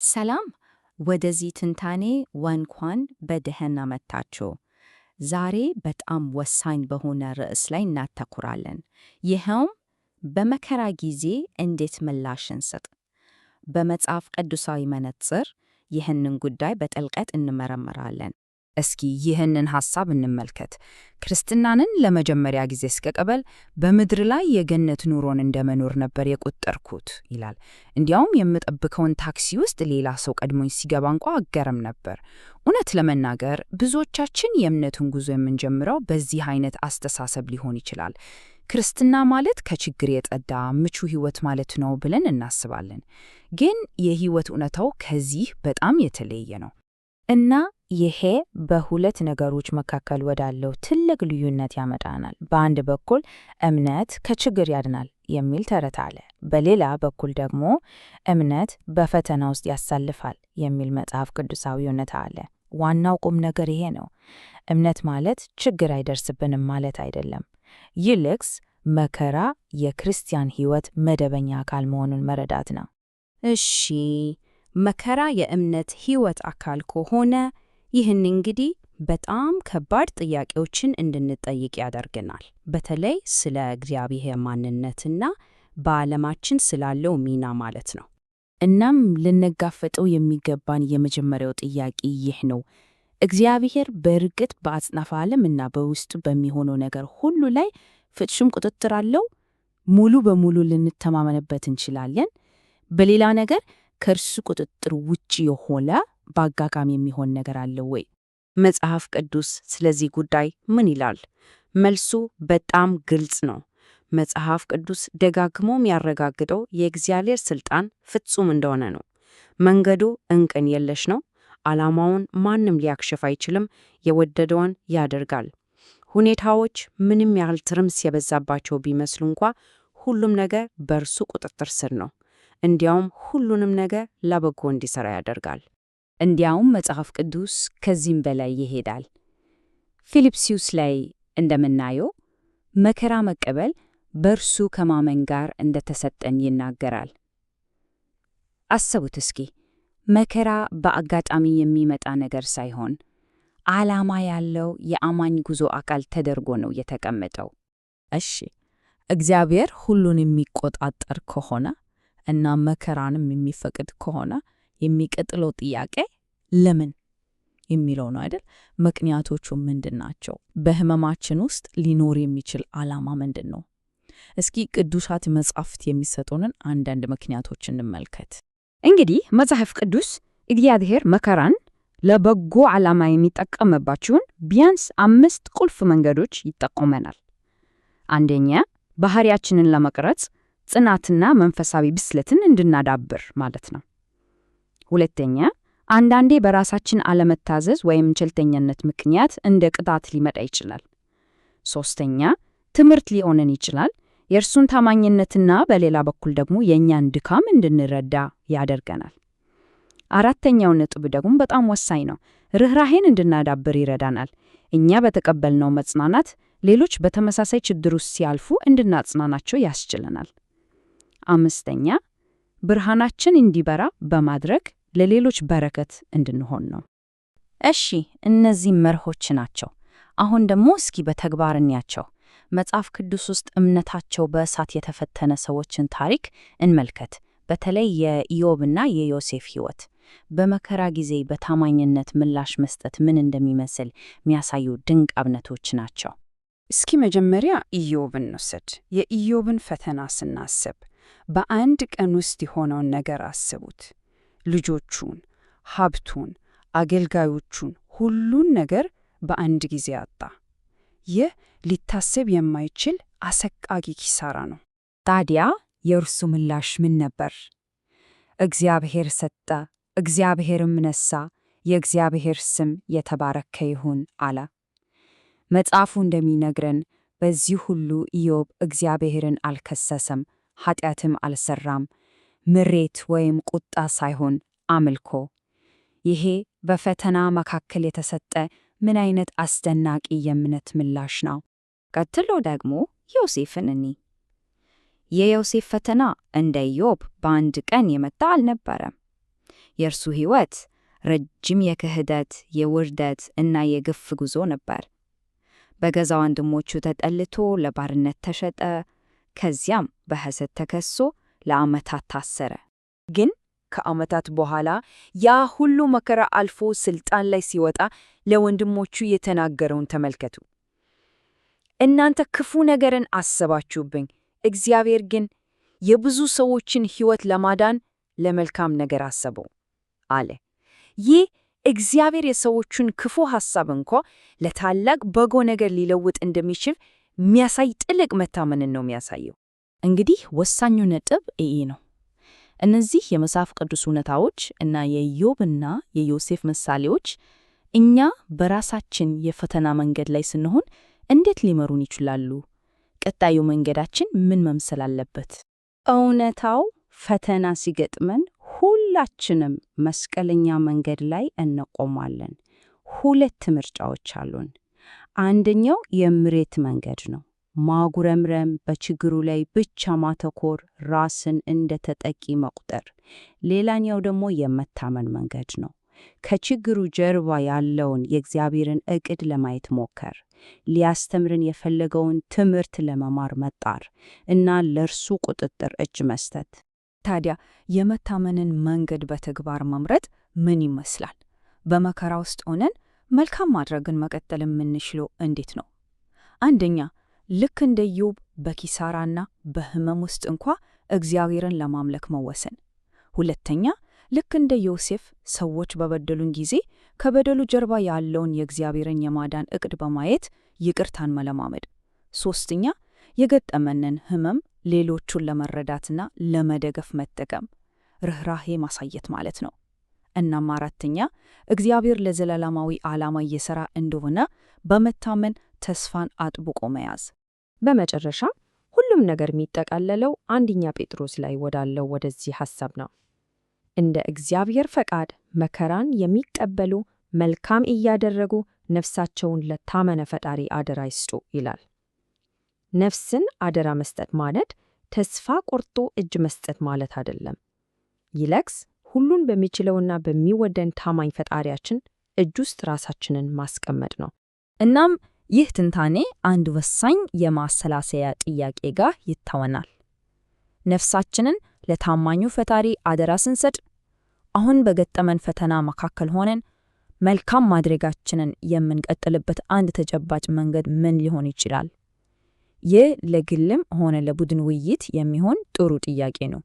ሰላም፣ ወደዚህ ትንታኔ እንኳን በደህና መጣችሁ። ዛሬ በጣም ወሳኝ በሆነ ርዕስ ላይ እናተኩራለን። ይኸውም በመከራ ጊዜ እንዴት ምላሽ እንስጥ። በመጽሐፍ ቅዱሳዊ መነጽር ይህንን ጉዳይ በጥልቀት እንመረምራለን። እስኪ ይህንን ሐሳብ እንመልከት። ክርስትናንን ለመጀመሪያ ጊዜ ስቀበል በምድር ላይ የገነት ኑሮን እንደመኖር ነበር የቆጠርኩት ይላል። እንዲያውም የምጠብቀውን ታክሲ ውስጥ ሌላ ሰው ቀድሞኝ ሲገባ እንኳ አገረም ነበር። እውነት ለመናገር ብዙዎቻችን የእምነቱን ጉዞ የምንጀምረው በዚህ አይነት አስተሳሰብ ሊሆን ይችላል። ክርስትና ማለት ከችግር የጸዳ ምቹ ሕይወት ማለት ነው ብለን እናስባለን። ግን የሕይወት እውነታው ከዚህ በጣም የተለየ ነው። እና ይሄ በሁለት ነገሮች መካከል ወዳለው ትልቅ ልዩነት ያመጣናል። በአንድ በኩል እምነት ከችግር ያድናል የሚል ተረት አለ። በሌላ በኩል ደግሞ እምነት በፈተና ውስጥ ያሳልፋል የሚል መጽሐፍ ቅዱሳዊ እውነታ አለ። ዋናው ቁም ነገር ይሄ ነው። እምነት ማለት ችግር አይደርስብንም ማለት አይደለም። ይልቅስ መከራ የክርስቲያን ሕይወት መደበኛ አካል መሆኑን መረዳት ነው። እሺ፣ መከራ የእምነት ሕይወት አካል ከሆነ ይህን እንግዲህ በጣም ከባድ ጥያቄዎችን እንድንጠይቅ ያደርገናል። በተለይ ስለ እግዚአብሔር ማንነትና በዓለማችን ስላለው ሚና ማለት ነው። እናም ልንጋፈጠው የሚገባን የመጀመሪያው ጥያቄ ይህ ነው። እግዚአብሔር በእርግጥ በአጽናፈ ዓለም እና በውስጡ በሚሆነው ነገር ሁሉ ላይ ፍጹም ቁጥጥር አለው? ሙሉ በሙሉ ልንተማመንበት እንችላለን? በሌላ ነገር ከእርሱ ቁጥጥር ውጭ የሆነ በአጋጣሚ የሚሆን ነገር አለ ወይ? መጽሐፍ ቅዱስ ስለዚህ ጉዳይ ምን ይላል? መልሱ በጣም ግልጽ ነው። መጽሐፍ ቅዱስ ደጋግሞ የሚያረጋግጠው የእግዚአብሔር ሥልጣን ፍጹም እንደሆነ ነው። መንገዱ እንከን የለሽ ነው። ዓላማውን ማንም ሊያክሽፍ አይችልም። የወደደውን ያደርጋል። ሁኔታዎች ምንም ያህል ትርምስ የበዛባቸው ቢመስሉ እንኳ ሁሉም ነገር በእርሱ ቁጥጥር ስር ነው። እንዲያውም ሁሉንም ነገር ለበጎ እንዲሠራ ያደርጋል። እንዲያውም መጽሐፍ ቅዱስ ከዚህም በላይ ይሄዳል። ፊልጵስዩስ ላይ እንደምናየው መከራ መቀበል በእርሱ ከማመን ጋር እንደተሰጠን ይናገራል። አስቡት እስኪ፣ መከራ በአጋጣሚ የሚመጣ ነገር ሳይሆን ዓላማ ያለው የአማኝ ጉዞ አካል ተደርጎ ነው የተቀመጠው። እሺ፣ እግዚአብሔር ሁሉን የሚቆጣጠር ከሆነ እና መከራንም የሚፈቅድ ከሆነ የሚቀጥለው ጥያቄ ለምን የሚለው ነው አይደል? ምክንያቶቹ ምንድን ናቸው? በህመማችን ውስጥ ሊኖር የሚችል ዓላማ ምንድን ነው? እስኪ ቅዱሳት መጻሕፍት የሚሰጡንን አንዳንድ ምክንያቶች እንመልከት። እንግዲህ መጽሐፍ ቅዱስ እግዚአብሔር መከራን ለበጎ ዓላማ የሚጠቀምባቸውን ቢያንስ 5 ቁልፍ መንገዶች ይጠቁመናል። አንደኛ፣ ባህሪያችንን ለመቅረጽ ጽናትና መንፈሳዊ ብስለትን እንድናዳብር ማለት ነው። ሁለተኛ፣ አንዳንዴ በራሳችን አለመታዘዝ ወይም ቸልተኝነት ምክንያት እንደ ቅጣት ሊመጣ ይችላል። ሶስተኛ፣ ትምህርት ሊሆነን ይችላል። የእርሱን ታማኝነትና በሌላ በኩል ደግሞ የእኛን ድካም እንድንረዳ ያደርገናል። አራተኛው ነጥብ ደግሞ በጣም ወሳኝ ነው። ርኅራሄን እንድናዳብር ይረዳናል። እኛ በተቀበልነው መጽናናት ሌሎች በተመሳሳይ ችግር ውስጥ ሲያልፉ እንድናጽናናቸው ያስችለናል። አምስተኛ፣ ብርሃናችን እንዲበራ በማድረግ ለሌሎች በረከት እንድንሆን ነው። እሺ፣ እነዚህ መርሆች ናቸው። አሁን ደግሞ እስኪ በተግባር እንያቸው። መጽሐፍ ቅዱስ ውስጥ እምነታቸው በእሳት የተፈተነ ሰዎችን ታሪክ እንመልከት። በተለይ የኢዮብና የዮሴፍ ሕይወት በመከራ ጊዜ በታማኝነት ምላሽ መስጠት ምን እንደሚመስል የሚያሳዩ ድንቅ አብነቶች ናቸው። እስኪ መጀመሪያ ኢዮብን እንውሰድ። የኢዮብን ፈተና ስናስብ በአንድ ቀን ውስጥ የሆነውን ነገር አስቡት። ልጆቹን፣ ሀብቱን፣ አገልጋዮቹን፣ ሁሉን ነገር በአንድ ጊዜ አጣ። ይህ ሊታሰብ የማይችል አሰቃቂ ኪሳራ ነው። ታዲያ የእርሱ ምላሽ ምን ነበር? እግዚአብሔር ሰጠ፣ እግዚአብሔርም ነሳ፣ የእግዚአብሔር ስም የተባረከ ይሁን አለ። መጽሐፉ እንደሚነግረን በዚህ ሁሉ ኢዮብ እግዚአብሔርን አልከሰሰም፣ ኃጢአትም አልሰራም። ምሬት ወይም ቁጣ ሳይሆን አምልኮ። ይሄ በፈተና መካከል የተሰጠ ምን አይነት አስደናቂ የእምነት ምላሽ ነው! ቀጥሎ ደግሞ ዮሴፍን እኒ የዮሴፍ ፈተና እንደ ኢዮብ በአንድ ቀን የመጣ አልነበረም። የእርሱ ሕይወት ረጅም የክህደት፣ የውርደት እና የግፍ ጉዞ ነበር። በገዛ ወንድሞቹ ተጠልቶ ለባርነት ተሸጠ። ከዚያም በሐሰት ተከሶ ለዓመታት ታሰረ። ግን ከዓመታት በኋላ ያ ሁሉ መከራ አልፎ ስልጣን ላይ ሲወጣ ለወንድሞቹ የተናገረውን ተመልከቱ። እናንተ ክፉ ነገርን አሰባችሁብኝ፣ እግዚአብሔር ግን የብዙ ሰዎችን ሕይወት ለማዳን ለመልካም ነገር አሰበው አለ። ይህ እግዚአብሔር የሰዎቹን ክፉ ሐሳብ እንኳ ለታላቅ በጎ ነገር ሊለውጥ እንደሚችል የሚያሳይ ጥልቅ መታመንን ነው የሚያሳየው። እንግዲህ ወሳኙ ነጥብ ይህ ነው። እነዚህ የመጽሐፍ ቅዱስ እውነታዎች እና የኢዮብና የዮሴፍ ምሳሌዎች እኛ በራሳችን የፈተና መንገድ ላይ ስንሆን እንዴት ሊመሩን ይችላሉ? ቀጣዩ መንገዳችን ምን መምሰል አለበት? እውነታው ፈተና ሲገጥመን ሁላችንም መስቀለኛ መንገድ ላይ እንቆማለን። ሁለት ምርጫዎች አሉን። አንደኛው የምሬት መንገድ ነው። ማጉረምረም፣ በችግሩ ላይ ብቻ ማተኮር፣ ራስን እንደ ተጠቂ መቁጠር። ሌላኛው ደግሞ የመታመን መንገድ ነው። ከችግሩ ጀርባ ያለውን የእግዚአብሔርን ዕቅድ ለማየት ሞከር፣ ሊያስተምርን የፈለገውን ትምህርት ለመማር መጣር እና ለእርሱ ቁጥጥር እጅ መስጠት። ታዲያ የመታመንን መንገድ በተግባር መምረጥ ምን ይመስላል? በመከራ ውስጥ ሆነን መልካም ማድረግን መቀጠል የምንችለው እንዴት ነው? አንደኛ፣ ልክ እንደ ኢዮብ በኪሳራና በሕመም ውስጥ እንኳ እግዚአብሔርን ለማምለክ መወሰን። ሁለተኛ፣ ልክ እንደ ዮሴፍ ሰዎች በበደሉን ጊዜ ከበደሉ ጀርባ ያለውን የእግዚአብሔርን የማዳን ዕቅድ በማየት ይቅርታን መለማመድ። ሶስተኛ፣ የገጠመንን ሕመም ሌሎቹን ለመረዳትና ለመደገፍ መጠቀም፣ ርኅራሄ ማሳየት ማለት ነው። እናም አራተኛ፣ እግዚአብሔር ለዘላለማዊ ዓላማ እየሠራ እንደሆነ በመታመን ተስፋን አጥብቆ መያዝ። በመጨረሻ ሁሉም ነገር የሚጠቃለለው አንደኛ ጴጥሮስ ላይ ወዳለው ወደዚህ ሐሳብ ነው። እንደ እግዚአብሔር ፈቃድ መከራን የሚቀበሉ መልካም እያደረጉ ነፍሳቸውን ለታመነ ፈጣሪ አደራ ይስጡ ይላል። ነፍስን አደራ መስጠት ማለት ተስፋ ቆርጦ እጅ መስጠት ማለት አይደለም። ይልቅስ ሁሉን በሚችለውና በሚወደን ታማኝ ፈጣሪያችን እጅ ውስጥ ራሳችንን ማስቀመጥ ነው። እናም ይህ ትንታኔ አንድ ወሳኝ የማሰላሰያ ጥያቄ ጋር ይተወናል። ነፍሳችንን ለታማኙ ፈጣሪ አደራ ስንሰጥ አሁን በገጠመን ፈተና መካከል ሆነን መልካም ማድረጋችንን የምንቀጥልበት አንድ ተጨባጭ መንገድ ምን ሊሆን ይችላል? ይህ ለግልም ሆነ ለቡድን ውይይት የሚሆን ጥሩ ጥያቄ ነው።